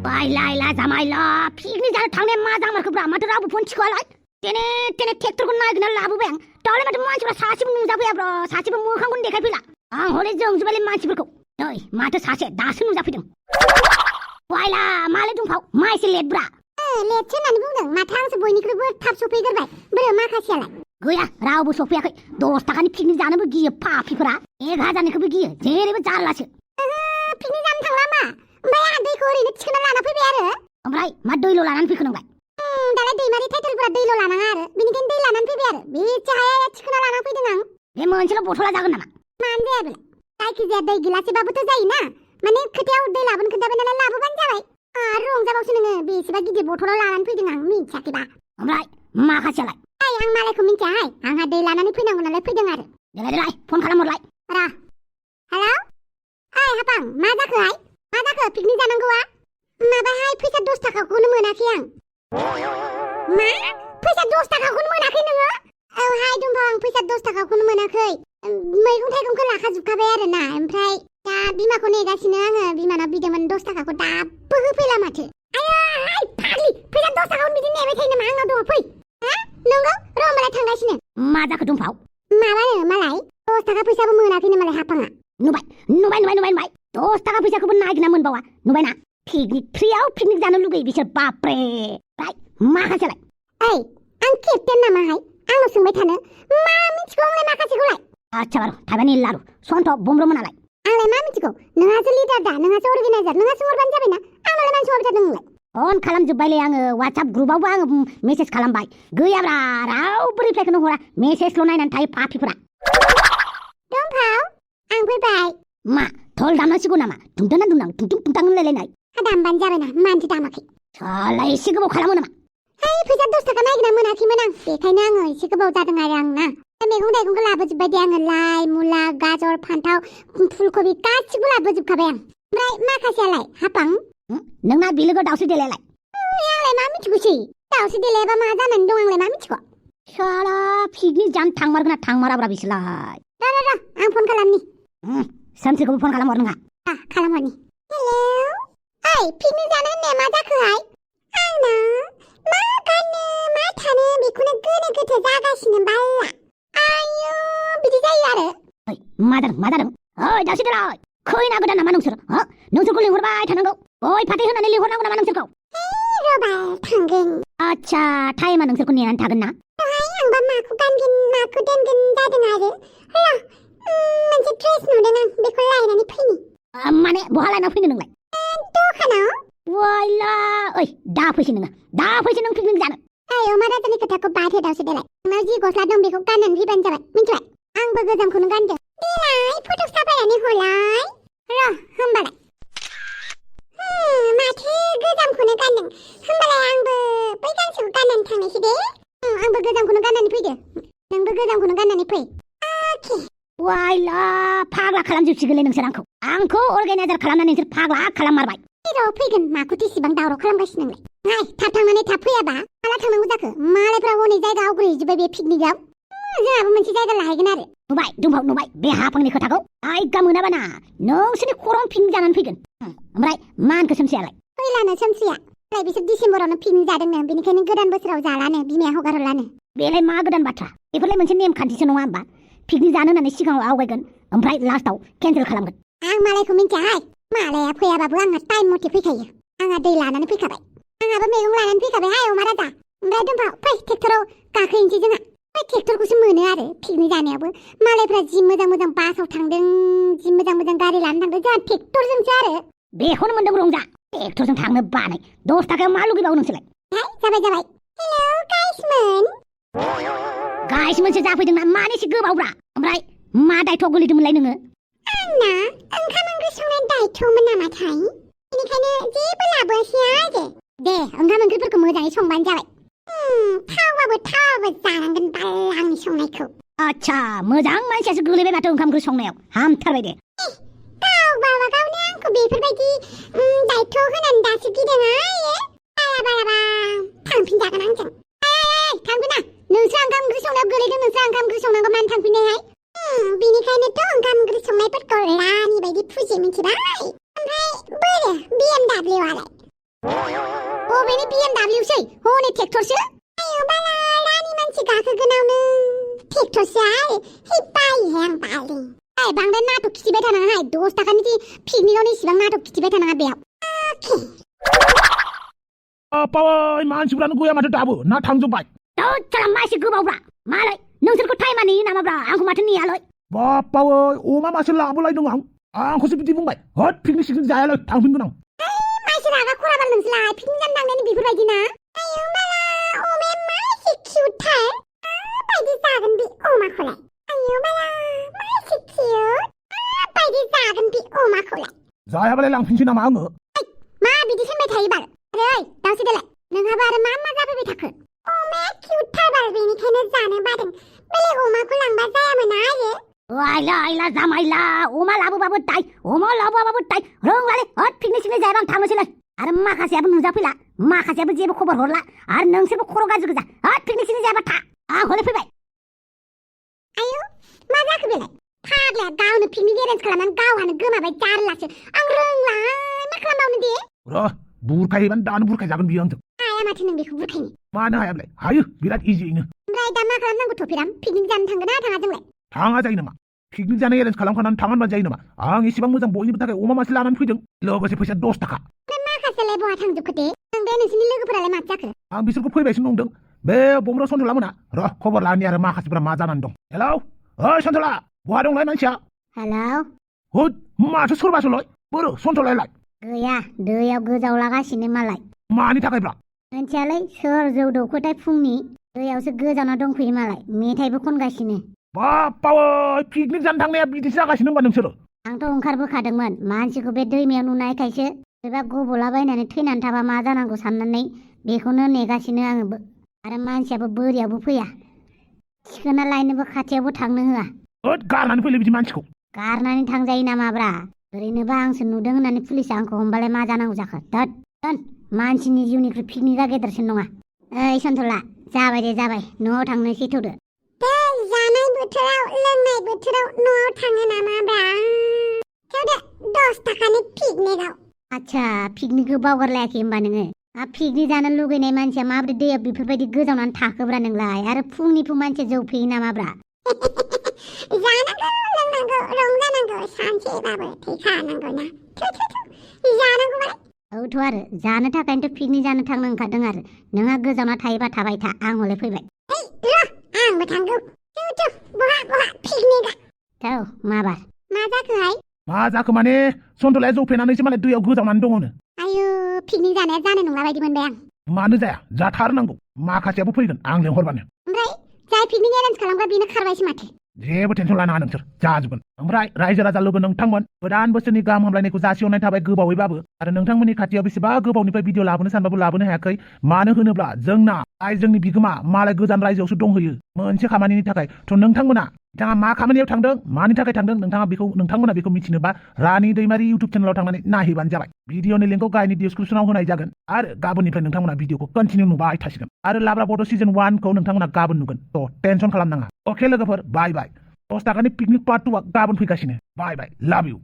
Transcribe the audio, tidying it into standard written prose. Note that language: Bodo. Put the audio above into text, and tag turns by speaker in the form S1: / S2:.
S1: बायलायला जामायला पिकनिक जानो थांनाया मा जामारखोब्रा माथो रावबो फन थिखोआलाय तेने ट्रेक्टरखौ नागिरना लाबोबाय आं दालाय माथो मानसिफ्रा सासेबो नुजाफैयाब्रा सासेबो मोखांखौनो देखायफैला आं हले जोंजोबायलै मानसिफोरखौ नै माथो सासे दासो नुजाफैदों बायला मालाय दंफाव मा एसे लेटब्रा
S2: लेटसो होननानै बुंदों माथो आंसो बयनिख्रुइबो थाब सफैग्रोबाय बोरो माखासेयालाय
S1: गैया रावबो सफैयाखै 10 थाखानि पिकनिक जानोबो गियो पापिफोरा 1000निखौबो गियो जेरैबो जारलासो
S2: पिकनिक जानो थांला मा ओमफ्राय आं दैखौ ओरैनो थिखोना लाना फैबाय आरो
S1: ओमफ्राय मा दैल' लानानै फैखो नोंलाय
S2: दालाय दैमारि टाइटेलफोरा दैल' लानाङा आरो बेनिखायनो दै लानानै फैबाय आरो बेसे हाया थिखोना लाना फैदों आं
S1: बे मोनसेल' बथला जागोन नामा
S2: मानो जाया बेलाय जायखिजाया दै गिलासेबाबोथ' जायोना माने खोथायाव दै लाबोनो खोन्थाबाय नालाय लाबोबानो जाबाय आरो रंजाबावसो नोङो बेसेबा गिदिर बथलाव लानानै फैदों आं मिथियाखैबा
S1: ओमफ्राय माखासेयालाय
S2: आं मालायखौ मिथियाहाय आंहा दै लानानै फैनांगौ नालाय फैदों आरो
S1: देलाय फन खालामहरलाय
S2: र हेलौ हापां मा जाखोहाय मा जाखो पिकनिक जानांगौआ माबाहाय फैसा 10 थाखाखौनो मोनाखै आं मा फैसा 10 थाखाखौनो मोनाखै नोङो औहाय दुम्फा आं फैसा 10 थाखाखौनो मोनाखै मैगं थाइगंखौ लाखाजोबखाबाय आरो ना ओमफ्राय दा बिमाखौ नेगासिनो आङो बिमानाव बिदोंमोन 10 थाखाखौ दाबो होफैला माथो आयै फाग्लि फैसा 10 थाखाखौनो बिदि नेबाय थायो नामा आंनाव दङ फै हा नंगौ र' होमबालाय थांगासिनो
S1: मा जाखो दुम्फाव
S2: माबानो मालाय 10 थाखा फैसाबो मोनाखैनो मालाय हापाङा
S1: नुबाय 10 थाखा फैसाखौबो नागिरना मोनबावा नुबायना पिकनिक फ्रियाव पिकनिक जानो लुगैयो बिसोर बापरे राय माखासेलाय
S2: ओइ आं केप्टेन नामाहाय आंनाव सोंबाय थानो मा मिथिगौ आंलाय माखासेखौलाय
S1: आच्छा बारु थाइबानि लारु सन्थ बमब्रमोनालाय
S2: आंलाय मा मिथिगौ नोंहासो लिडार दा नोंहासो अर्गानाइजार नोंहासो हरबानो जाबायना आंनालाय मान सोंबाय थादों नोंलाय
S1: फन खालामजोब्बायलै आङो वाट्सएप ग्रुपआवबो आङो मेसेज खालामबाय गैयाब्रा रावबो रिप्लाइखौनो हरा मेसेजल' नायनानै थायो पापिफोरा
S2: दंफाव आं फैबाय
S1: मा धल दामनांसिगौ नामा दुमदोना दुमनां दुंथुं होनलायलायनाय
S2: दामबानो जाबायना मानोथो दामाखै
S1: साला एसे गोबाव खालामो नामा
S2: है फैसा 10 थाखा नागिरना मोनाखैमोन आं बेखायनो आङो एसे गोबाव जादों आरो आंना मैगं थाइगंखौ लाबोजोब्बाय दे आङो लाइ मुला गाजर फान्थाव फुलकबि गासिबो लाबोजोबखाबाय आं ओमफ्राय माखासेयालाय हापां
S1: नोंना बिलोगो दाउस्रि देलायलाय
S2: आंलाय मा मिथिगौसै दाउस्रि देलायबा मा जानानै दं आंलाय मा मिथिगौ
S1: साला पिकनिक जानो थांमारगोना थांमाराब्रा बिसोरलाय
S2: र आं फन खालामनि
S1: सोमसिखौबो फन खालामहर नोंहा
S2: खालामहरनि हेलौ ओइ पिकनिक जानो होननाया मा जाखोहाय आंना मा गाननो मा थानो बेखौनो गोनो गोथो जागासिनो बाल्ला आयु बिदि जायो आरो
S1: ओइ मा जादों ओइ दाउस्रि देलाय खैना गोदान नामा नोंसोर नोंसोरखौ लिंहरबाय थानांगौ गय फाथै होनानै लिंहरनांगौ नामा नोंसोरखौ
S2: रबाय थांगोन
S1: आच्छा टाइमा नोंसोरखौ नेनानै थागोन ना
S2: आंबा माखौ गानगोन माखौ दोनगोन जादों आरो मोनसे ड्रेस नुदों आं बेखौ लायनानै फैनि
S1: माने बहा लायना फैनो नोंलाय
S2: दखानाव
S1: वाइला ओइ दा फैसै नों पिकनिक जानो
S2: ओइ अमा राजानि खोथाखौ बाद हो दाउस्रि देलाय नोंनाव जि गस्ला दं बेखौ गाननानै फैबानो जाबाय मिन्थिबाय आंबो गोजामखौनो गानदों देलाय फट' साफायनानै हरलाय र' होमबालाय माथो गोजामखौनो गानदों होमबालाय आंबो बै गांसेखौ गाननानै थांनोसै दे आंबो गोजामखौनो गाननानै फैदो नोंबो गोजामखौनो गाननानै फै अके
S1: वाइला फाग्ला खालामजोबसिगोनलै नोंसोर आंखौ अर्गानाइजार खालामनानै नोंसोर फाग्ला खालाममारबाय
S2: र' फैगोन माखौथो इसिबां दावराव खालामगासिनो नोंलाय नाय थाब थांनानै थाब फैयाबा माला थांनांगौ जाखो मालायफ्रा हनै जायगा आवग्रिहैजोब्बाय बे पिकनिकआव जोंहाबो मोनसे जायगा लाहैगोन आरो
S1: नुबाय दुम्फाव नुबाय बे हाफांनि खोथाखौ आइगा मोनाबाना नोंसोरनि खर'आव पिकनिक जानानै फैगोन ओमफ्राय मा होनखो सोमसियालाय
S2: फैलानो सोमसिया बिसोर डिसेम्बरावनो पिकनिक जादोंनो बेनिखायनो गोदान बोसोराव जालानो बिमाया हगारहरलानो
S1: बेलाय मा गोदान बाथ्रा बेफोरलाय मोनसे नेमखान्थिसो नङा होमबा पिकनिक जानो होननानै सिगाङाव आवगायगोन ओमफ्राय लास्टाव केन्सेल खालामगोन
S2: आं मालायखौ मिन्थियाहाय मालाया फैयाबाबो आंहा टाइम मथे फैखायो आंहा दै लानानै फैखाबाय आंहाबो मैगं लानानै फैखाबाय हाय अमा राजा ओमफ्राय दुम्फा फै ट्रेक्टराव गाखोहैनोसै जोंहा बै ट्रेक्टरखौसो मोनो आरो पिकनिक जानायावबो मालायफ्रा जि मोजां बासाव थांदों जि मोजां गारि लानानै थांदों जोंहा ट्रेक्टरजोंसो आरो
S1: बेखौनो मोनदों रंजा ट्रेक्टरजों थांनो बानाय 10 थाखायाव मा लुगैबावो नोंसोरलाय
S2: जाबाय हेलौ
S1: गाइसमोनसो जाफैदोंना मानैसो गोबावब्रा ओमफ्राय मा दायथ'आव गोलैदोंमोनलाय नोङो
S2: आंना ओंखाम ओंख्रि संनाय दायथ'मोन नामाथाय बेनिखायनो जेबो लाबोआसै आरो दे ओंखाम ओंख्रिफोरखौ मोजाङै संबानो जाबाय थावाबो जानांगोन बाल्ला आंनि संनायखौ
S1: आच्छा मोजां मानसियासो गोलैबाय माथो ओंखाम ओंख्रि संनायाव हामथारबाय दे
S2: गावनो आंखौ बेफोरबायदि दायथ' होनानै दासो गिदोंहाय बारा थांफिनजागोन आंजों थांफिना नोंसो ओंखाम ओंख्रि संनायाव गोलैदों नोंसो ओंखाम ओंख्रि संनांगौ मानो थांफिननायहाय बेनिखायनोथ' ओंखाम ओंख्रि संनायफोरखौ रानि बायदि फुजि मिथिबाय ओमफ्राय बोरो BMW आलाय बबेनि BMW सै हनै ट्रेक्टरसो आयौ बाला रानि मानसि गाखोगोनावनो ट्रेक्टरसो हे बायोहाय आं बायो बांद्राय नाटक खिथिबाय थानाङाहाय 10 थाखानि पिकनिकआवनो इसिबां नाटक खिथिबाय थानाङा बेयाव
S3: पावाय मानसिफ्रानो गया माथो दाबो ना थांजोबबाय
S1: दस्रा मासे गोबावब्रा मालाय नोंसोरखौ टाइमा नेयो नामाब्रा आंखौ माथो नेयालै
S3: बापावै अमा मासे लाबोलायदों आंखौसो बिदि बुंबाय हट पिकनिक सिकनिक जायालै थांफिनगोन आं
S2: मानसि रागा खराबाल नोंसोरलाय पिकनिक जानो थांनायनि बेफोरबायदि ना आयौ बाला अमाया मासे किउटथार बायदि जागोन बे अमाखौलाय आयौ बाला मासे किउट बायदि जागोन बे अमाखौलाय
S3: जायाबालाय लांफिनसै नामा आङो
S2: मा बिदि होनबाय थायो बाल ओरै दावसो देलाय नोंहाबो आरो मा जाफैबाय थाखो अमाया किउटथार बाल बेनिखायनो जानो बादों बेलेग अमाखौ लांबा जायामोन आयो
S1: आइला आइला जामाइला अमा लाबोबाबो दाय अमा लाबोबाबो दाय रोंलालै हट पिकनिक सिकनिक जायाबा आं थांनोसैलै आरो माखासेयाबो नुजाफैला माखासेयाबो जेबो खबर हरला आरो नोंसोरबो खर' गाज्रि गोजा हट पिकनिक सिकनिक जायाबा था आं हले फैबाय
S2: आयौ मा जाखो बेलाय फाग्लाया गावनो पिकनिक एरेन्ज खालामनानै गावहानो गोमाबाय जारलासो आं रोंला मा खालामबावनो दे
S3: र' बुरखायोबानो दानो बुरखायजागोन बियो आंजों
S2: हाया माथो नों बेखौ बुरखायनो
S3: मानो हायाब्लाय हायो बिराद इजियैनो
S2: ओमफ्राय दा मा खालामनांगौ थफिराम पिकनिक जानो थांगोन ना थाङा जोंलाय
S3: थाङा जायो नामा पिकनिक जानो एरेन्ज खालामखानानै थाङानो जायो नामा आं एसेबां मोजां बयनिबो थाखाय अमा मासे लानानै फैदों लोगोसे फैसा 10 थाखा
S2: माखासेलाय बहा थांजोबखो दे ओमफ्राय नोंसोरनि लोगोफोरालाय माथो जाखो
S3: आं बिसोरखौ फैबायसो नंदों बे बमरा सन्थला मोना र' खबर लानि आरो माखासेफोरा मा जानानै दं हेलौ ओइ सन्थला बहा दंलाय मानसिया
S1: हेलौ
S3: होद माथो सोरबासोलाय बोरो सन्थलायलाय
S1: गैया दैयाव गोजावलागासिनो मालाय
S3: मानि थाखायब्रा
S1: मिथियालै सोर जौ दौखोथाय फुंनि दैयावसो गोजावना दंफैयो मालाय मेथाइबो खनगासिनो
S3: बापावै पिकनिक जानो थांनाया बिदिसो जागासिनो होनबा नोंसोरो
S1: आंथ' ओंखारबोखादोंमोन मानसिखौ बे दैमायाव नुनायखायसो सोरबा गब'लाबायनानै थैनानै थाबा मा जानांगौ साननानै बेखौनो नेगासिनो आङो आरो मानसियाबो बोरियावबो फैया थिखोना लायनोबो खाथियावबो थांनो होआ
S3: होद गारनानै फैलै बिदि मानसिखौ
S1: गारनानै थांजायो नामाब्रा ओरैनोबा आंसो नुदों होननानै पुलिसा आंखौ हमबालाय मा जानांगौ जाखो दोन मानसिनि जिउनिख्रुइ पिकनिकआ गेदेरसिन नङा ओइ सन्थला जाबाय दे जाबाय न'आव थांनोसै थौदो
S2: जानाय बोथोराव लोंनाय बोथोराव न'आव थाङो नामाब्रा थौदो 10 थाखानि पिकनिकआव
S1: आच्छा पिकनिकखौ बावगारलायाखै होमबा नोङो पिकनिक जानो लुगैनाय मानसिया माबोरै दैयाव बेफोरबायदि गोजावनानै थाखोब्रा नोंलाय आरो फुंनि मानसिया जौ फेयो नामाब्रा
S2: जानांगौ लोंनांगौ रंजानांगौ सानसेबाबो थैखानांगौ ना जानांगौ
S1: औथ' आरो जानो थाखायनोथ' पिकनिक जानो थांनो ओंखारदों आरो नोंहा गोजावना थायोबा थाबाय था आं हले फैबाय
S2: आंबो थांगौ बहा पिकनिकआ
S1: थौ माबार
S2: मा जाखोहाय
S3: मा जाखो माने सन्थलाया जौ फेनानैसो मालाय दैयाव गोजावनानै दङनो
S2: आयु पिकनिक जानाया जानाय नंला बायदि मोनबाय आं
S3: मानो जाया जाथारनांगौ माखासेयाबो फैगोन आं लेंहरबानो
S2: ओमफ्राय जाय पिकनिक एरेन्ज खालामग्रा बेनो खारबायसो माथो
S3: जेबो टेनसन लानाङा नोंसोर जाजोबगोन ओमफ्राय रायजो राजा लोगो नोंथांमोन गोदान बोसोरनि गाहाम हामलायनायखौ जासिहरनाय थाबाय गोबावैबाबो आरो नोंथांमोननि खाथियाव बेसेबा गोबावनिफ्राय भिडिअ लाबोनो सानबाबो लाबोनो हायाखै मानो होनोब्ला जोंनि बिगोमा मालाय गोजान रायजोआवसो दंहैयो मोनसे खामानिनि थाखाय थ' नोंथांमोना बिथाङा मा खामानियाव थांदों मानि थाखाय थांदों नोंथांमोना बेखौ मिथिनोबा रानि दैमारि इउटुब चेनेलाव थांनानै नायहैबानो जाबाय भिडिअनि लिंकखौ गाहायनि डिसक्रिपसनाव होनाय जागोन आरो गाबोननिफ्राय नोंथांमोना भिडिअखौ कन्टिनिउ नुबाय थासिगोन आरो लाब्रा बड' सिजन 1 खौ नोंथांमोना गाबोन नुगोन थ' टेनसन खालामनाङा अके लोगोफोर बाय 10 थाखानि पिकनिक पार्ट 2 आ गाबोन फैगासिनो बाय लाभ इउ